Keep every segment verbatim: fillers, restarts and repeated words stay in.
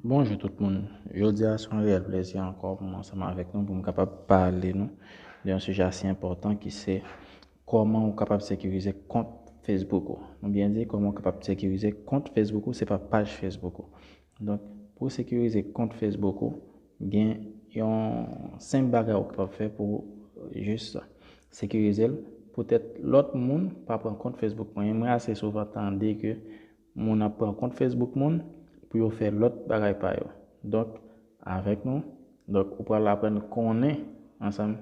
Bonjou tout moun. Jodi a se yon reyèl plezi ankò pou mwen ansanm avèk nou pou m kapab pale nou de yon sijè ase enpòtan ki se kòman ou kapab sekirize kont Facebook ou. Nou byen di kòman ou kapab sekirize kont Facebook ou, se pa paj Facebook ou. Donk, pou sekirize kont Facebook ou, gen yon senp bagay ou kapab fè pou jis sekirize l. Poutèt lòt moun pa pran kont Facebook mwen. Mwen ase souvan tande ke moun ap pran kont Facebook moun pou yo fè lòt bagay pa yo. Donk, avèk nou, donk, ou pral aprann konnen ansanm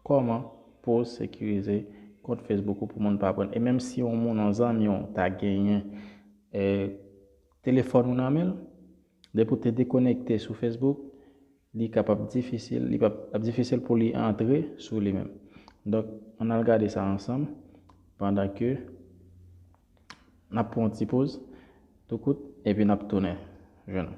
kòman pou sekirize kont Facebook ou pou moun pa pran. E menm si yon moun, yon zanmi w ta genyen, eh, telefòn ou nan men l, depi w te dekonekte sou Facebook, li kapab difisil, li pap, ap difisil pou li antre sou li menm. Donk, ann al gade sa ansanm pandan ke n ap pran yon ti poz tou kout epi n ap tounen jwenn nou.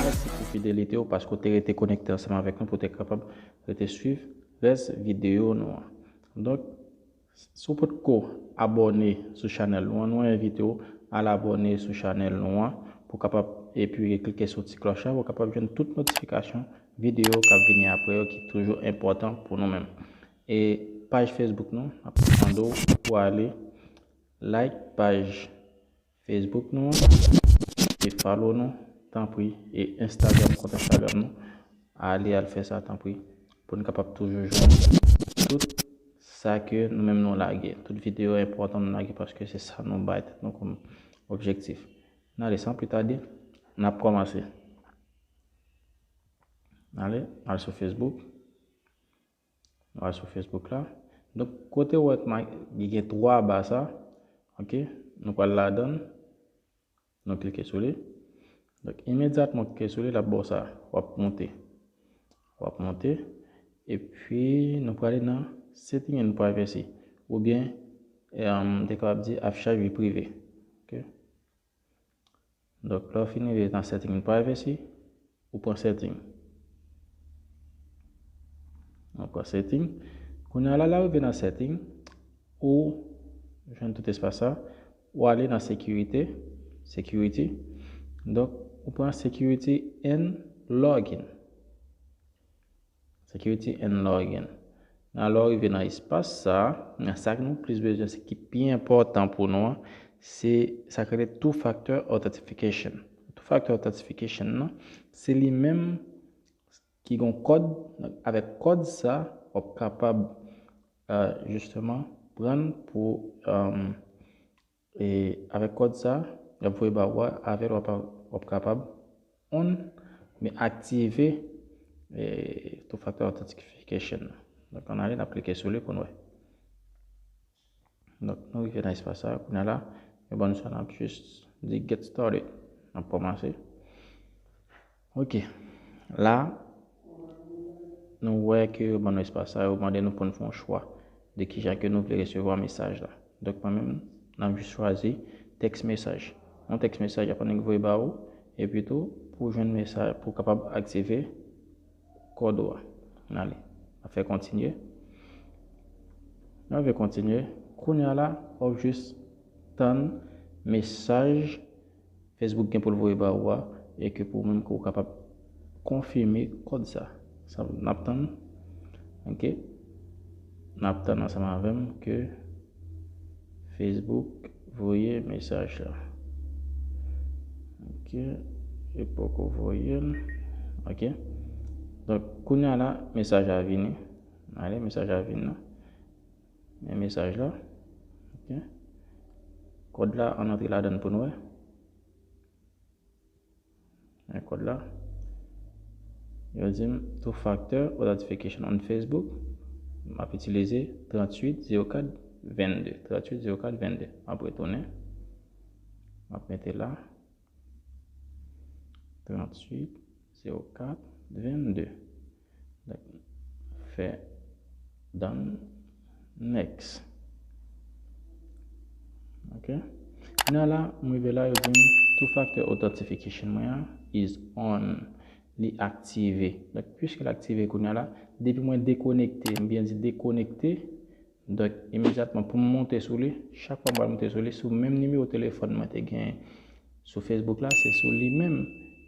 Mèsi pou fidelite w paske w te rete konekte ansanm avèk nou pou w te kapab rete swiv rès videyo nou an. Donk, si w potko abòne sou chanèl nou an, nou envite w al abòne sou chanèl nou an pou w kapab, epi klike sou ti klòch la pou w kapab jwenn tout notifikasyon videyo k ap vini apre yo ki toujou enpòtan pou nou menm. E paj Facebook nou, n ap mande w pou w ale like paj Facebook nou an, e follow nou, tanpri, e Instagram, kont Instagram nou, ale al fè sa, tanpri, pou n kapab toujou jwenn tout sa ke nou menm nou lage, tout videyo enpòtan nou lage, paske se sa nou bay tèt nou kòm objektif. N ale, san pli tade, n ap kòmanse. Ale, al sou Facebook. Nou al sou Facebook la. Donk, kote w wè ki gen twa ba sa, ok, nou pral ladan l, nou klike sou li. Donk, imedyatman w klike sou li, l ap ba w sa, w ap monte. W ap monte, epi nou prale nan Setting and Privacy, oubyen, eh, m te kapab di afichaj vi prive. Ok? Donk, lè w fin rive nan Setting and Privacy, ou pran Setting. Ou pran Setting. Kounye a la, lè w rive nan Setting, ou jwenn tout espas sa, ou ale nan Sekirite, Security. Donk, ou pran Security and Login. Security and Login. Nan lè w rive nan espas sa, nan sa ke nou plis bezwen, se ki pi enpòtan pou nou an, se sa k rele Two Factor Authentication. Two Factor Authentication nan, se li menm ki gon kòd, avèk kòd sa, w ap kapab, euh, jisteman, pran pou, euh, E avèk kòd sa, y ap voye ba ou a, avè l w ap, w ap kapab on, men aktive, e, two factor authentication nan. Donk, ann ale, n ap klike sou li pou n wè. Donk, nou rive nan espas sa, kounye a la, yo ban nou sa, n ap jis di get started. N ap kòmanse. Ok. La, nou wè ke yo ban nou espas sa, yo mande nou pou n fè yon chwa de kijan ke nou vle resevwa mesaj la. Donk, mwen menm, n ap jis chwazi text message. Yon text message ap annik voye ba ou, epi tou, pou w jwenn mesaj, pou w kapab aktive kòd ou a. N ale. N ap fè kontinye. N ap fè kontinye. Kounye a la, w ap jis tann mesaj Facebook gen pou l voye ba ou a, e ke pou ou menm ke ou kapab konfime kòd sa. Sa n ap tann. Ok. N ap tann ansanm avè m ke Facebook voye mesaj la. Ok. Li poko voye l. Ok. Donk, kounye a la, mesaj la vini. Ale, mesaj la vini la. Men mesaj la. Ok. Kòd la, ann antre ladan l pou n wè. Men kòd la. Yo di m two factor authentication on Facebook. M ap itilize tranntuit zewo kat vennde. Tranntuit zewo kat vennde. M ap retounen. M ap mete la. Tranntuit zewo kat vennde. Fè done, next. Ok. Kounye a la, m rive la, yo di m two factor authentication mwen an is on. li aktive. Donk, piske l aktive kounye a la, depi mwen dekonekte, m byen di dekonekte, donk, imedyatman pou m monte sou li, chak fwa m pral monte sou li, sou menm nimewo telefòn mwen te gen sou Facebook la, se sou li menm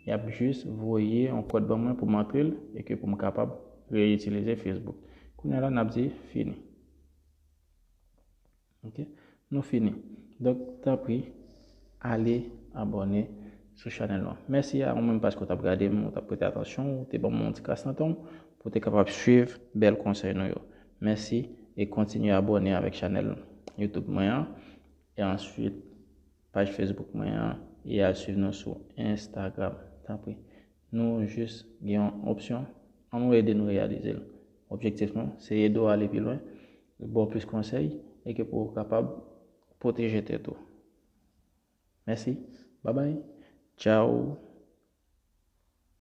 y ap jis voye yon kòd ban mwen pou m antre l e ke pou m kapab reyitilize Facebook. Kounye a la, n ap di fini. Ok, nou fini. Donk, tanpri, ale abòne sou chanèl nou. Mèsi a ou menm paske w t ap gade m, ou t ap prete atansyon, ou te ban m yon ti kras nan tan w pou w te kapab swiv bèl konsèy nou yo. Mèsi e kontinye abòne avèk chanèl YouTube mwen an. E answit, paj Facebook mwen an e al swiv nou sou Instagram. Tanpri, nou jis gen yon opsyon, ann nou ede nou reyalize l. Objektif nou, se ede w ale pi lwen, ba w plis konsèy e ke pou w kapab pwoteje tèt ou. Mèsi, babay, tchaw.